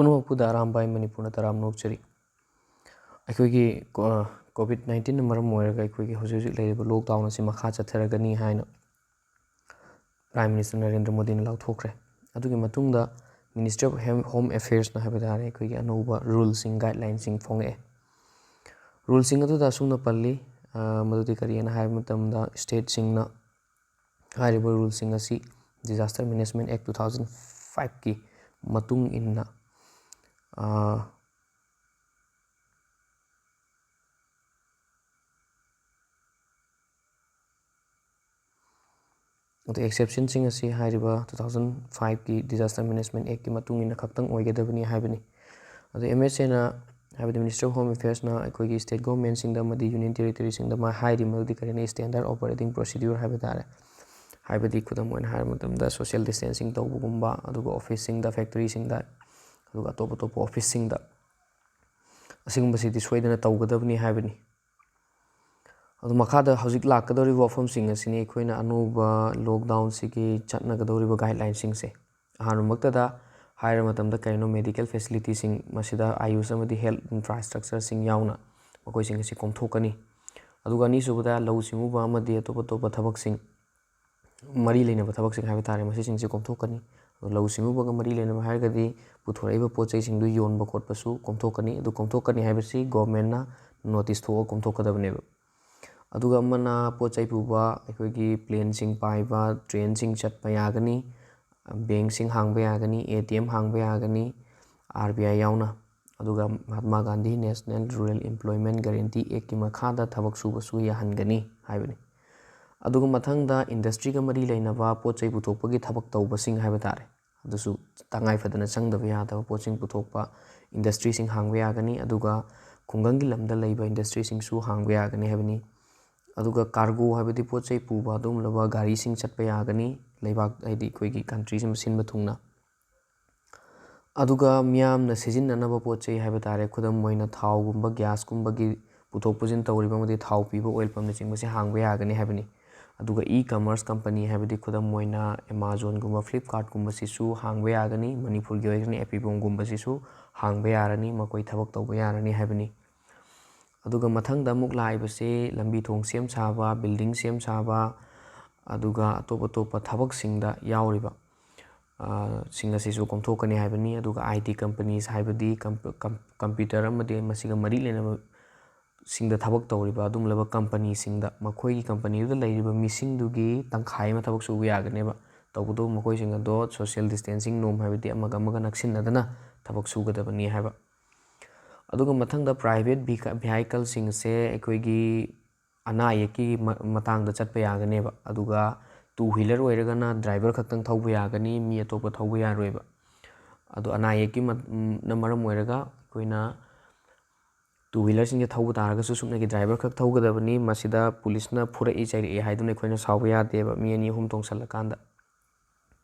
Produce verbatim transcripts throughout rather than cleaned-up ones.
ꯄꯨꯝꯅꯃꯛꯄꯨ ꯗꯥꯔꯥꯝꯕꯥꯏ ꯃꯅꯤꯄꯨꯔꯅ ꯇꯔꯥꯝꯅ ꯑꯣꯛꯆꯔꯤ꯫ ꯑꯩꯈꯣꯏꯒꯤ ꯀꯣ-, ꯀꯣꯚꯤꯗ ꯅꯥꯏꯟꯇꯤꯟꯅ ꯃꯔꯝ ꯑꯣꯏꯔꯒ ꯑꯩꯈꯣꯏꯒꯤ ꯍꯧꯖꯤꯛ ꯍꯧꯖꯤꯛ ꯂꯩꯔꯤꯕ ꯂꯣꯛꯗꯥꯎꯟ ꯑꯁꯤ ꯃꯈꯥ ꯆꯠꯊꯔꯒꯅꯤ ꯍꯥꯏꯅ ꯄ꯭ꯔꯥꯏꯝ ꯃꯤꯅꯤꯁꯇꯔ ꯅꯔꯦꯟꯗ꯭ꯔ ꯃꯣꯗꯤꯅ ꯂꯥꯎꯊꯣꯛꯈ꯭ꯔꯦ꯫ ꯑꯗꯨꯒꯤ ꯃꯇꯨꯡꯗ ꯃꯤꯅꯤꯁꯇ꯭ꯔꯤ ꯑꯣꯐ ꯍꯦꯝ-, ꯍꯣꯝ ꯑꯦꯐꯤꯌꯔꯁꯅ ꯍꯥꯏꯕ ꯇꯥꯔꯦ, ꯑꯩꯈꯣꯏꯒꯤ ꯑꯅꯧꯕ ꯔꯨꯜꯁꯤꯡ, ꯒꯥꯏꯗꯂꯥꯏꯟꯁꯤꯡ ꯐꯣꯡꯉꯛꯑꯦ꯫ ꯔꯨꯜꯁꯤꯡ ꯑꯗꯨꯗ ꯑꯁꯨꯝꯅ ꯄꯜꯂꯤ, ꯑ, ꯃꯗꯨꯗꯤ ꯀꯔꯤꯅ ꯍꯥꯏꯕ ꯃꯇꯝꯗ, ꯁ꯭ꯇꯦꯠꯁꯤꯡꯅ ꯍꯥꯏꯔꯤꯕ ꯔꯨꯜꯁꯤꯡ ꯑꯁꯤ Disaster Management Act two thousand five ꯀꯤ ꯃꯇꯨꯡ ꯏꯟꯅ, ꯑ, ꯑꯗꯣ ꯑꯦꯛꯁꯦꯞꯁꯟꯁꯤꯡ ꯑꯁꯤ ꯍꯥꯏꯔꯤꯕ two thousand five ꯀꯤ Disaster Management Act ꯀꯤ ꯃꯇꯨꯡ ꯏꯟꯅ ꯈꯛꯇꯪ ꯑꯣꯏꯒꯗꯕꯅꯤ ꯍꯥꯏꯕꯅꯤ꯫ ꯑꯗꯣ ꯑꯦꯝ ꯑꯦꯁ ꯑꯦꯅ, ꯍꯥꯏꯕꯗꯤ Ministry of Home Affairs ꯅ ꯑꯩꯈꯣꯏꯒꯤ ꯁ꯭ꯇꯦꯠ ꯒꯣꯔꯃꯦꯟꯁꯤꯡꯗ ꯑꯃꯗꯤ ꯌꯨꯅꯤꯌꯟ ꯇꯦꯔꯤꯇꯣꯔꯤꯁꯤꯡꯗ ꯃꯥ ꯍꯥꯏꯔꯤ, ꯃꯗꯨꯗꯤ ꯀꯔꯤꯅ standard operating procedure ꯍꯥꯏꯕ ꯇꯥꯔꯦ꯫ ꯍꯥꯏꯕꯗꯤ ꯈꯨꯗꯝ ꯑꯣꯏꯅ ꯍꯥꯏꯔꯕ ꯃꯇꯝꯗ social distancing ꯇꯧꯕꯒꯨꯝꯕ, ꯑꯗꯨꯒ ꯑꯣꯐꯤꯁꯁꯤꯡꯗ, ꯐꯦꯛꯇꯔꯤꯁꯤꯡꯗ, ꯑꯗꯨꯒ ꯑꯇꯣꯞ ꯑꯇꯣꯞꯄ ꯑꯣꯐꯤꯁꯁꯤꯡꯗ ꯑꯁꯤꯒꯨꯝꯕꯁꯤꯗꯤ ꯁꯣꯏꯗꯅ ꯇꯧꯒꯗꯕꯅꯤ ꯍꯥꯏꯕꯅꯤ꯫ ꯑꯗꯨ ꯃꯈꯥꯗ ꯍꯧꯖꯤꯛ ꯂꯥꯛꯀꯗꯧꯔꯤꯕ ꯋꯥꯐꯝꯁꯤꯡ ꯑꯁꯤꯅꯤ ꯑꯩꯈꯣꯏꯅ ꯑꯅꯧꯕ ꯂꯣꯛꯗꯥꯎꯟꯁꯤꯒꯤ ꯆꯠꯅꯒꯗꯧꯔꯤꯕ ꯒꯥꯏꯗꯂꯥꯏꯟꯁꯤꯡꯁꯦ꯫ ꯑꯍꯥꯟꯕꯃꯛꯇꯗ ꯍꯥꯏꯔ ꯃꯇꯝꯗ ꯀꯔꯤꯅꯣ, ꯃꯦꯗꯤꯀꯦꯜ ꯐꯦꯁꯤꯂꯤꯇꯤꯁꯤꯡ, ꯃꯁꯤꯗ ꯑꯥꯌꯨꯁ ꯑꯃꯗꯤ ꯍꯦꯜꯊ ꯏꯟꯐ꯭ꯔꯥꯁ꯭ꯇ꯭ꯔꯛꯆꯔꯁꯤꯡ ꯌꯥꯎꯅ ꯃꯈꯣꯏꯁꯤꯡ ꯑꯁꯤ ꯀꯣꯝꯊꯣꯛꯀꯅꯤ꯫ ꯑꯗꯨꯒ ꯑꯅꯤꯁꯨꯕꯗ ꯂꯧꯎ ꯁꯤꯡꯎꯕ ꯑꯃꯗꯤ ꯑꯇꯣꯞ ꯑꯇꯣꯞꯄ ꯊꯕꯛꯁꯤꯡ, ꯃꯔꯤ ꯂꯩꯅꯕ ꯊꯕꯛꯁꯤꯡ ꯍꯥꯏꯕ ꯇꯥꯔꯦ, ꯃꯁꯤꯁꯤꯡꯁꯤ ꯀꯣꯝꯊꯣꯛꯀꯅꯤ꯫ ꯑꯗꯣ ꯂꯧꯎ ꯁꯤꯡꯎꯕꯒ ꯃꯔꯤ ꯂꯩꯅꯕ ꯍꯥꯏꯔꯒꯗꯤ ꯄꯨꯊꯣꯔꯛꯏꯕ ꯄꯣꯠ ꯆꯩꯁꯤꯡꯗꯨ ꯌꯣꯟꯕ ꯈꯣꯠꯄꯁꯨ ꯀꯣꯝꯊꯣꯛꯀꯅꯤ꯫ ꯑꯗꯨ ꯀꯣꯝꯊꯣꯛꯀꯅꯤ ꯍꯥꯏꯕꯁꯤ ꯒꯣꯔꯃꯦꯟꯅ ꯅꯣꯇꯤꯁ ꯊꯣꯛꯑꯒ ꯀꯣꯝꯊꯣꯛꯀꯗꯕꯅꯦꯕ꯫ ꯑꯗꯨꯒ ꯑꯃꯅ ꯄꯣꯠ ꯆꯩ ꯄꯨꯕ, ꯑꯩꯈꯣꯏꯒꯤ ꯄ꯭ꯂꯦꯟꯁꯤꯡ ꯄꯥꯏꯕ, ꯇ꯭ꯔꯦꯟꯁꯤꯡ ꯆꯠꯄ ꯌꯥꯒꯅꯤ, ꯕꯦꯡꯁꯤꯡ ꯍꯥꯡꯕ ꯌꯥꯒꯅꯤ, ꯑꯦ ꯇꯤ ꯑꯦꯝ ꯍꯥꯡꯕ ꯌꯥꯒꯅꯤ, ꯑꯥꯔ ꯕꯤ ꯑꯥꯏ ꯌꯥꯎꯅ꯫ ꯑꯗꯨꯒ Mahatma Gandhi national rural employment guarantee ꯑꯦꯛꯀꯤ ꯃꯈꯥꯗ ꯊꯕꯛ ꯁꯨꯕꯁꯨ ꯌꯥꯍꯟꯒꯅꯤ ꯍꯥꯏꯕꯅꯤ꯫ ꯑꯗꯨꯒ ꯃꯊꯪꯗ ꯏꯟꯗꯁꯇ꯭ꯔꯤꯒ ꯃꯔꯤ ꯂꯩꯅꯕ ꯄꯣꯠ ꯆꯩ ꯄꯨꯊꯣꯛꯄꯒꯤ ꯊꯕꯛ ꯇꯧꯕꯁꯤꯡ ꯍꯥꯏꯕ ꯇꯥꯔꯦ, ꯑꯗꯨꯁꯨ ꯇꯉꯥꯏ ꯐꯗꯅ ꯆꯪꯗꯕ ꯌꯥꯗꯕ ꯄꯣꯠꯁꯤꯡ ꯄꯨꯊꯣꯛꯄ ꯏꯟꯗꯁꯇ꯭ꯔꯤꯁꯤꯡ ꯍꯥꯡꯕ ꯌꯥꯒꯅꯤ꯫ ꯑꯗꯨꯒ ꯈꯨꯡꯒꯪꯒꯤ ꯂꯝꯗ ꯂꯩꯕ ꯏꯟꯗꯁꯇ꯭ꯔꯤꯁꯤꯡꯁꯨ ꯍꯥꯡꯕ ꯌꯥꯒꯅꯤ ꯍꯥꯏꯕꯅꯤ꯫ ꯑꯗꯨꯒ ꯀꯥꯔꯒꯣ ꯍꯥꯏꯕꯗꯤ ꯄꯣꯠ ꯆꯩ ꯄꯨꯕ ꯑꯗꯨꯒꯨꯝꯂꯕ ꯒꯥꯔꯤꯁꯤꯡ ꯆꯠꯄ ꯌꯥꯒꯅꯤ, ꯂꯩꯕꯥꯛ, ꯍꯥꯏꯗꯤ ꯑꯩꯈꯣꯏꯒꯤ ꯀꯟꯇ꯭ꯔꯤꯁꯤꯃ ꯁꯤꯟꯕ ꯊꯨꯡꯅ꯫ ꯑꯗꯨꯒ ꯃꯤꯌꯥꯝꯅ ꯁꯤꯖꯤꯟꯅꯅꯕ ꯄꯣꯠ ꯆꯩ ꯍꯥꯏꯕ ꯇꯥꯔꯦ, ꯈꯨꯗꯝ ꯑꯣꯏꯅ ꯊꯥꯎꯒꯨꯝꯕ, ꯒ꯭ꯌꯥꯁꯀꯨꯝꯕꯒꯤ ꯄꯨꯊꯣꯛ ꯄꯨꯁꯤꯟ ꯇꯧꯔꯤꯕ ꯑꯃꯗꯤ ꯊꯥꯎ ꯄꯤꯕ ꯑꯣꯏꯜ ꯄꯝꯅꯆꯤꯡꯕꯁꯦ ꯍꯥꯡꯕ ꯌꯥꯒꯅꯤ ꯍꯥꯏꯕꯅꯤ꯫ ꯑꯗꯨꯒ e-commerce company, ꯍꯥꯏꯕꯗꯤ ꯈꯨꯗꯝ ꯑꯣꯏꯅ Amazonꯒꯨꯝꯕ, Flipkartꯀꯨꯝꯕꯁꯤꯁꯨ ꯍꯥꯡꯕ ꯌꯥꯒꯅꯤ꯫ ꯃꯅꯤꯄꯨꯔꯒꯤ ꯑꯣꯏꯔꯒꯅ ꯑꯦꯄꯤꯕꯣꯝꯒꯨꯝꯕꯁꯤꯁꯨ ꯍꯥꯡꯕ ꯌꯥꯔꯅꯤ, ꯃꯈꯣꯏ ꯊꯕꯛ ꯇꯧꯕ ꯌꯥꯔꯅꯤ ꯍꯥꯏꯕꯅꯤ꯫ ꯑꯗꯨꯒ ꯃꯊꯪꯗ ꯑꯃꯨꯛ ꯂꯥꯛꯏꯕꯁꯦ ꯂꯝꯕꯤ ꯊꯣꯡ ꯁꯦꯝ ꯁꯥꯕ, building ꯁꯦꯝ ꯁꯥꯕ, ꯑꯗꯨꯒ ꯑꯇꯣꯞ ꯑꯇꯣꯞꯄ ꯊꯕꯛꯁꯤꯡꯗ ꯌꯥꯎꯔꯤꯕ, ꯑ, ꯁꯤꯡ ꯑꯁꯤꯁꯨ ꯀꯣꯝꯊꯣꯛꯀꯅꯤ ꯍꯥꯏꯕꯅꯤ꯫ ꯑꯗꯨꯒ I T companies, ꯍꯥꯏꯕꯗꯤ ꯀꯝ-, ꯀꯝ-, computer ꯑꯃꯗꯤ ꯃꯁꯤꯒ ꯃꯔꯤ ꯂꯩꯅꯕ ꯁꯤꯡꯗ ꯊꯕꯛ ꯇꯧꯔꯤꯕ ꯑꯗꯨꯒꯨꯝꯂꯕ companyꯁꯤꯡꯗ, ꯃꯈꯣꯏꯒꯤ companyꯗꯨꯗ ꯂꯩꯔꯤꯕ ꯃꯤꯁꯤꯡꯗꯨꯒꯤ ꯇꯪꯈꯥꯏ ꯑꯃ ꯊꯕꯛ ꯁꯨꯕ ꯌꯥꯒꯅꯦꯕ꯫ ꯇꯧꯕꯇꯕꯨ ꯃꯈꯣꯏꯁꯤꯡ ꯑꯗꯣ social distancing norm, ꯍꯥꯏꯕꯗꯤ ꯑꯃꯒ ꯑꯃꯒ ꯅꯛꯁꯤꯟꯅꯗꯅ ꯊꯕꯛ ꯁꯨꯒꯗꯕꯅꯤ ꯍꯥꯏꯕ꯫ ꯑꯗꯨꯒ ꯃꯊꯪꯗ private vehicle-, vehicleꯁꯤꯡꯁꯦ ꯑꯩꯈꯣꯏꯒꯤ ꯑꯅꯥ ꯑꯌꯦꯛꯀꯤ ꯃ-, ꯃꯇꯥꯡꯗ ꯆꯠꯄ ꯌꯥꯒꯅꯦꯕ꯫ ꯑꯗꯨꯒ two wheeler ꯑꯣꯏꯔꯒꯅ driver ꯈꯛꯇꯪ ꯊꯧꯕ ꯌꯥꯒꯅꯤ, ꯃꯤ ꯑꯇꯣꯞꯄ ꯊꯧꯕ ꯌꯥꯔꯣꯏꯕ꯫ ꯑꯗꯣ ꯑꯅꯥ ꯑꯌꯦꯛꯀꯤ ꯃ-, ꯅ ꯃꯔꯝ ꯑꯣꯏꯔꯒ ꯑꯩꯈꯣꯏꯅ two wheelerꯁꯤꯡꯁꯦ ꯊꯧꯕ ꯇꯥꯔꯒꯁꯨ ꯁꯨꯞꯅꯒꯤ driver ꯈꯛ ꯊꯧꯒꯗꯕꯅꯤ꯫ ꯃꯁꯤꯗ ꯄꯨꯂꯤꯁꯅ ꯐꯨꯔꯛꯏ ꯆꯩꯔꯛꯏ ꯍꯥꯏꯗꯨꯅ ꯑꯩꯈꯣꯏꯅ ꯁꯥꯎꯕ ꯌꯥꯗꯦꯕ, ꯃꯤ ꯑꯅꯤ ꯑꯍꯨꯝ ꯇꯣꯡꯁꯜꯂꯀꯥꯟꯗ꯫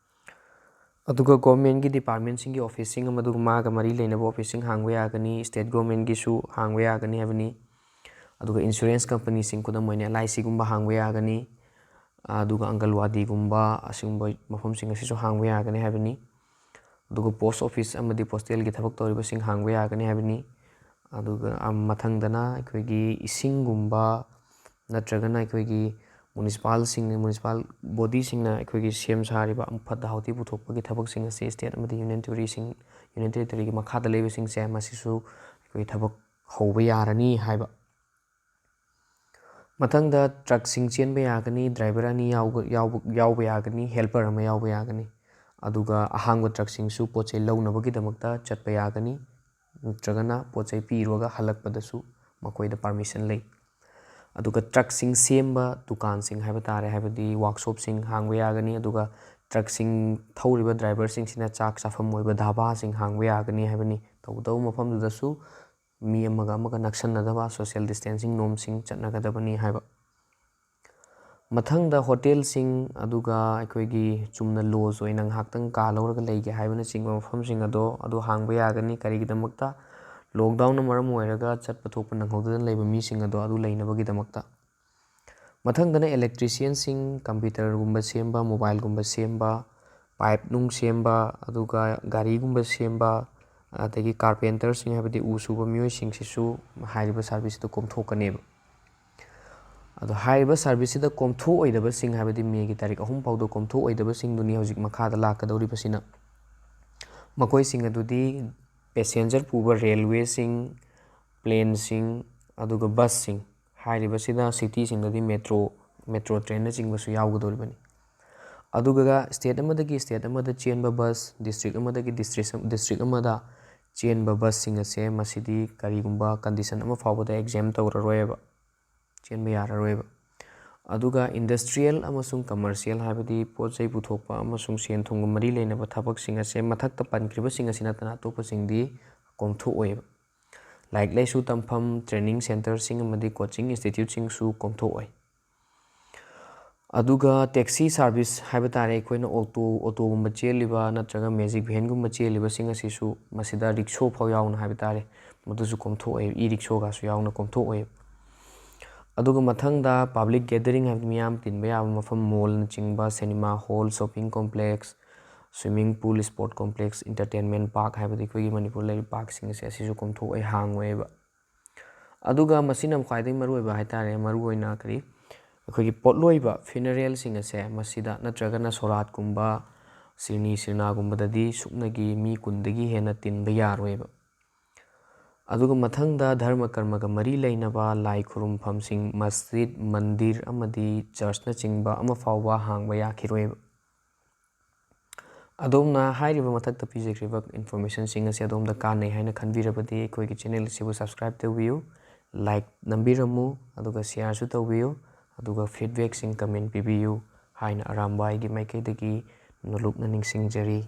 ꯑꯗꯨꯒ governmentꯀꯤ departmentꯁꯤꯡꯒꯤ officeꯁꯤꯡ ꯑꯃꯗꯤ ꯃꯥꯒ ꯃꯔꯤ ꯂꯩꯅꯕ officeꯁꯤꯡ ꯍꯥꯡꯕ ꯌꯥꯒꯅꯤ, state governmentꯒꯤꯁꯨ ꯍꯥꯡꯕ ꯌꯥꯒꯅꯤ ꯍꯥꯏꯕꯅꯤ꯫ ꯑꯗꯨꯒ insurance companyꯁꯤꯡ, ꯈꯨꯗꯝ ꯑꯣꯏꯅ L I Cꯒꯨꯝꯕ ꯍꯥꯡꯕ ꯌꯥꯒꯅꯤ, ꯑꯗꯨꯒ ꯑꯪꯒꯜꯋꯥꯗꯤꯒꯨꯝꯕ ꯑꯁꯤꯒꯨꯝꯕ ꯃꯐꯝꯁꯤꯡ ꯑꯁꯤꯁꯨ ꯍꯥꯡꯕ ꯌꯥꯒꯅꯤ ꯍꯥꯏꯕꯅꯤ꯫ ꯑꯗꯨꯒ post office ꯑꯃꯗꯤ postalꯒꯤ ꯊꯕꯛ ꯇꯧꯔꯤꯕꯁꯤꯡ ꯍꯥꯡꯕ ꯌꯥꯒꯅꯤ ꯍꯥꯏꯕꯅꯤ꯫ ꯑꯗꯨꯒ, ꯑ, ꯃꯊꯪꯗꯅ ꯑꯩꯈꯣꯏꯒꯤ ꯏꯁꯤꯡꯒꯨꯝꯕ ꯅꯠꯇ꯭ꯔꯒꯅ ꯑꯩꯈꯣꯏꯒꯤ municipalꯁꯤꯡ, municipal bodyꯁꯤꯡꯅ ꯑꯩꯈꯣꯏꯒꯤ ꯁꯦꯝ ꯁꯥꯔꯤꯕ ꯐꯠꯇ ꯍꯥꯎꯗꯤ ꯄꯨꯊꯣꯛꯄꯒꯤ ꯊꯕꯛꯁꯤꯡ ꯑꯁꯤ state ꯑꯃꯗꯤ union territoryꯁꯤꯡ, union territoryꯒꯤ ꯃꯈꯥꯗ ꯂꯩꯕꯁꯤꯡꯁꯦ ꯃꯁꯤꯁꯨ ꯑꯩꯈꯣꯏ ꯊꯕꯛ ꯍꯧꯕ ꯌꯥꯔꯅꯤ ꯍꯥꯏꯕ꯫ ꯃꯊꯪꯗ truckꯁꯤꯡ ꯆꯦꯟꯕ ꯌꯥꯒꯅꯤ, driver ꯑꯅꯤ ꯌꯥꯎꯕ, ꯌꯥꯎꯕ, ꯌꯥꯎꯕ ꯌꯥꯒꯅꯤ, helper ꯑꯃ ꯌꯥꯎꯕ ꯌꯥꯒꯅꯤ꯫ ꯑꯗꯨꯒ ꯑꯍꯥꯡꯕ truckꯁꯤꯡꯁꯨ ꯄꯣꯠ ꯆꯩ ꯂꯧꯅꯕꯒꯤꯗꯃꯛꯇ ꯆꯠꯄ ꯌꯥꯒꯅꯤ, ꯅꯠꯇ꯭ꯔꯒꯅ ꯄꯣꯠ ꯆꯩ ꯄꯤꯔꯨꯔꯒ ꯍꯜꯂꯛꯄꯗꯁꯨ ꯃꯈꯣꯏꯗ permission ꯂꯩ꯫ ꯑꯗꯨꯒ truckꯁꯤꯡ ꯁꯦꯝꯕ ꯗꯨꯀꯥꯟꯁꯤꯡ ꯍꯥꯏꯕ ꯇꯥꯔꯦ, ꯍꯥꯏꯕꯗꯤ workshopꯁꯤꯡ ꯍꯥꯡꯕ ꯌꯥꯒꯅꯤ꯫ ꯑꯗꯨꯒ truckꯁꯤꯡ ꯊꯧꯔꯤꯕ driverꯁꯤꯡꯁꯤꯅ ꯆꯥꯛ ꯆꯥꯐꯝ ꯑꯣꯏꯕ ꯙꯥꯕꯥꯁꯤꯡ ꯍꯥꯡꯕ ꯌꯥꯒꯅꯤ ꯍꯥꯏꯕꯅꯤ꯫ ꯇꯧꯕꯇꯕꯨ ꯃꯐꯝꯗꯨꯗꯁꯨ ꯃꯤ ꯑꯃꯒ ꯑꯃꯒ ꯅꯛꯁꯟꯅꯗꯕ social distancing normꯁꯤꯡ ꯆꯠꯅꯒꯗꯕꯅꯤ ꯍꯥꯏꯕ꯫ ꯃꯊꯪꯗ hotelꯁꯤꯡ, ꯑꯗꯨꯒ ꯑꯩꯈꯣꯏꯒꯤ ꯆꯨꯝꯅ lodge ꯑꯣꯏꯅ ꯉꯥꯏꯍꯥꯛꯇꯪ ꯀꯥ ꯂꯧꯔꯒ ꯂꯩꯒꯦ ꯍꯥꯏꯕꯅꯆꯤꯡꯕ ꯃꯐꯝꯁꯤꯡ ꯑꯗꯣ, ꯑꯗꯨ ꯍꯥꯡꯕ ꯌꯥꯒꯅꯤ꯫ ꯀꯔꯤꯒꯤꯗꯃꯛꯇ? Lockdownꯅ ꯃꯔꯝ ꯑꯣꯏꯔꯒ ꯆꯠꯄ ꯊꯣꯛꯄ ꯅꯪꯍꯧꯗꯅ ꯂꯩꯕ ꯃꯤꯁꯤꯡ ꯑꯗꯣ ꯑꯗꯨ ꯂꯩꯅꯕꯒꯤꯗꯃꯛꯇ꯫ ꯃꯊꯪꯗꯅ electricianꯁꯤꯡ, computerꯒꯨꯝꯕ ꯁꯦꯝꯕ, mobileꯒꯨꯝꯕ ꯁꯦꯝꯕ, pipe ꯅꯨꯡ ꯁꯦꯝꯕ, ꯑꯗꯨꯒ ꯒꯥꯔꯤꯒꯨꯝꯕ ꯁꯦꯝꯕ, ꯑꯗꯒꯤ carpenterꯁꯤꯡ, ꯍꯥꯏꯕꯗꯤ ꯎ ꯁꯨꯕ ꯃꯤꯑꯣꯏꯁꯤꯡꯁꯤꯁꯨ ꯍꯥꯏꯔꯤꯕ serviceꯁꯤꯗ ꯀꯣꯝꯊꯣꯛꯀꯅꯦꯕ꯫ ꯑꯗꯣ ꯍꯥꯏꯔꯤꯕ serviceꯁꯤꯗ ꯀꯣꯝꯊꯣꯛꯑꯣꯏꯗꯕꯁꯤꯡ, ꯍꯥꯏꯕꯗꯤ ꯃꯦꯒꯤ ꯇꯥꯔꯤꯛ ꯑꯍꯨꯝ ꯐꯥꯎꯗ ꯀꯣꯝꯊꯣꯛꯑꯣꯏꯗꯕꯁꯤꯡꯗꯨꯅꯤ ꯍꯧꯖꯤꯛ ꯃꯈꯥꯗ ꯂꯥꯛꯀꯗꯧꯔꯤꯕꯁꯤꯅ꯫ ꯃꯈꯣꯏꯁꯤꯡ ꯑꯗꯨꯗꯤ passenger ꯄꯨꯕ railwayꯁꯤꯡ, planeꯁꯤꯡ, ꯑꯗꯨꯒ busꯁꯤꯡ꯫ ꯍꯥꯏꯔꯤꯕꯁꯤꯗ cityꯁꯤꯡꯗꯗꯤ metro, metro trainꯅꯆꯤꯡꯕꯁꯨ ꯌꯥꯎꯒꯗꯧꯔꯤꯕꯅꯤ꯫ ꯑꯗꯨꯒ state ꯑꯃꯗꯒꯤ state ꯑꯃꯗ ꯆꯦꯟꯕ bus, district ꯑꯃꯗꯒꯤ district, district ꯑꯃꯗ ꯆꯦꯟꯕ busꯁꯤꯡ ꯑꯁꯦ ꯃꯁꯤꯗꯤ ꯀꯔꯤꯒꯨꯝꯕ condition ꯑꯃ ꯐꯥꯎꯕꯗ exempt ꯇꯧꯔꯔꯣꯏꯕ, ꯆꯦꯟꯕ ꯌꯥꯔꯔꯣꯏꯕ꯫ ꯑꯗꯨꯒ industrial ꯑꯃꯁꯨꯡ commercial, ꯍꯥꯏꯕꯗꯤ ꯄꯣꯠ ꯆꯩ ꯄꯨꯊꯣꯛꯄ ꯑꯃꯁꯨꯡ ꯁꯦꯟ ꯊꯨꯝꯒ ꯃꯔꯤ ꯂꯩꯅꯕ ꯊꯕꯛꯁꯤꯡ ꯑꯁꯦ ꯃꯊꯛꯇ ꯄꯟꯈ꯭ꯔꯤꯕꯁꯤꯡ ꯑꯁꯤ ꯅꯠꯇꯅ ꯑꯇꯣꯞꯄꯁꯤꯡꯗꯤ ꯀꯣꯝꯊꯣꯛꯑꯣꯏꯕ꯫ ꯂꯥꯏꯔꯤꯛ ꯂꯥꯏꯁꯨ ꯇꯝꯐꯝ, training centreꯁꯤꯡ ꯑꯃꯗꯤ coaching instituteꯁꯤꯡꯁꯨ ꯀꯣꯝꯊꯣꯛꯑꯣꯏ꯫ ꯑꯗꯨꯒ taxi service ꯍꯥꯏꯕ ꯇꯥꯔꯦ, ꯑꯩꯈꯣꯏꯅ auto, autoꯒꯨꯝꯕ ꯆꯦꯜꯂꯤꯕ ꯅꯠꯇ꯭ꯔꯒ magic vanꯒꯨꯝꯕ ꯆꯦꯜꯂꯤꯕꯁꯤꯡ ꯑꯁꯤꯁꯨ ꯃꯁꯤꯗ rickshaw ꯐꯥꯎ ꯌꯥꯎꯅ ꯍꯥꯏꯕ ꯇꯥꯔꯦ, ꯃꯗꯨꯁꯨ ꯀꯣꯝꯊꯣꯛꯑꯣꯏ, e-rickshawꯒꯁꯨ ꯌꯥꯎꯅ ꯀꯣꯝꯊꯣꯛꯑꯣꯏ꯫ ꯑꯗꯨꯒ ꯃꯊꯪꯗ public gathering, ꯍꯥꯏꯕꯗꯤ ꯃꯤꯌꯥꯝ ꯇꯤꯟꯕ ꯌꯥꯕ ꯃꯐꯝ, mallꯅꯆꯤꯡꯕ, cinema hall, shopping complex, swimming pool, sport complex, entertainment park, ꯍꯥꯏꯕꯗꯤ ꯑꯩꯈꯣꯏꯒꯤ ꯃꯅꯤꯄꯨꯔ ꯂꯩꯔꯤꯕ parkꯁꯤꯡ ꯑꯁꯦ ꯑꯁꯤꯁꯨ ꯀꯣꯝꯊꯣꯛꯑꯣꯏ, ꯍꯥꯡꯉꯣꯏꯕ꯫ ꯑꯗꯨꯒ ꯃꯁꯤꯅ ꯈ꯭ꯋꯥꯏꯗꯒꯤ ꯃꯔꯨꯑꯣꯏꯕ ꯍꯥꯏ ꯇꯥꯔꯦ, ꯃꯔꯨꯑꯣꯏꯅ ꯀꯔꯤ, ꯑꯩꯈꯣꯏꯒꯤ ꯄꯣꯠꯂꯣꯏꯕ funeralꯁꯤꯡ ꯑꯁꯦ ꯃꯁꯤꯗ ꯅꯠꯇ꯭ꯔꯒꯅ ꯁꯣꯔꯥꯠꯀꯨꯝꯕ, ꯁꯤꯔꯅꯤ ꯁꯤꯔꯅꯥꯒꯨꯝꯕꯗꯗꯤ ꯁꯨꯞꯅꯒꯤ ꯃꯤ ꯀꯨꯟꯗꯒꯤ ꯍꯦꯟꯅ ꯇꯤꯟꯕ ꯌꯥꯔꯣꯏꯕ꯫ ꯑꯗꯨꯒ ꯃꯊꯪꯗ ꯙꯔꯃ ꯀꯔꯃꯒ ꯃꯔꯤ ꯂꯩꯅꯕ ꯂꯥꯏ ꯈꯨꯔꯨꯝꯐꯝꯁꯤꯡ, ꯃꯁꯖꯤꯗ, ꯃꯟꯗꯤꯔ ꯑꯃꯗꯤ churchꯅꯆꯤꯡꯕ ꯑꯃ ꯐꯥꯎꯕ ꯍꯥꯡꯕ ꯌꯥꯈꯤꯔꯣꯏꯕ꯫ ꯑꯗꯣꯝꯅ ꯍꯥꯏꯔꯤꯕ ꯃꯊꯛꯇ ꯄꯤꯖꯈ꯭ꯔꯤꯕ informationꯁꯤꯡ ꯑꯁꯤ ꯑꯗꯣꯝꯗ ꯀꯥꯟꯅꯩ ꯍꯥꯏꯅ ꯈꯟꯕꯤꯔꯕꯗꯤ ꯑꯩꯈꯣꯏꯒꯤ channel ꯑꯁꯤꯕꯨ subscribe ꯇꯧꯕꯤꯌꯨ, like ꯅꯝꯕꯤꯔꯝꯃꯨ, ꯑꯗꯨꯒ shareꯁꯨ ꯇꯧꯕꯤꯌꯨ, ꯑꯗꯨꯒ feedbackꯁꯤꯡ comment ꯄꯤꯕꯤꯌꯨ ꯍꯥꯏꯅ ꯑꯔꯥꯝꯕꯥꯏꯒꯤ ꯃꯥꯏꯀꯩꯗꯒꯤ ꯅꯣꯂꯨꯛꯅ ꯅꯤꯡꯁꯤꯡꯖꯔꯤ꯫